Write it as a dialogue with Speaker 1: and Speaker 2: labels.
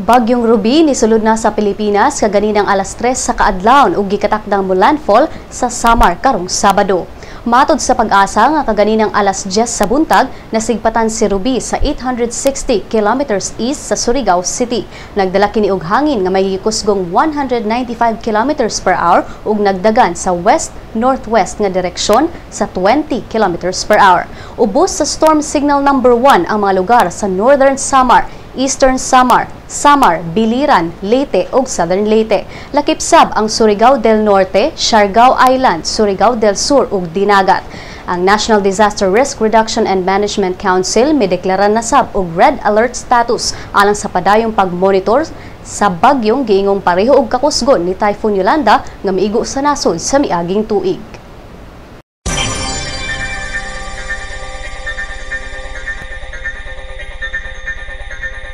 Speaker 1: Bagyong Ruby nisulod na sa Pilipinas kaganinang alas 3 sa kaadlawon ug gikatakdang mo landfall sa Samar karong Sabado. Matod sa PAGASA nga kaganinang alas 10 sa buntag, nasigpatan si Ruby sa 860 kilometers east sa Surigao City. Nagdala kini og hangin nga may gikusgong 195 kilometers per hour ug nagdagan sa west-northwest nga direksyon sa 20 kilometers per hour. Ubos sa storm signal number 1 ang mga lugar sa Northern Samar, Eastern Samar, Samar, Biliran, Leyte ug Southern Leyte. Lakip sab ang Surigao del Norte, Siargao Island, Surigao del Sur ug Dinagat. Ang National Disaster Risk Reduction and Management Council mideklara na sab og red alert status alang sa padayong pagmonitor sa bagyong giingong pareho og kakusgon ni Typhoon Yolanda nga miigo sa nasod sa miaging tuig.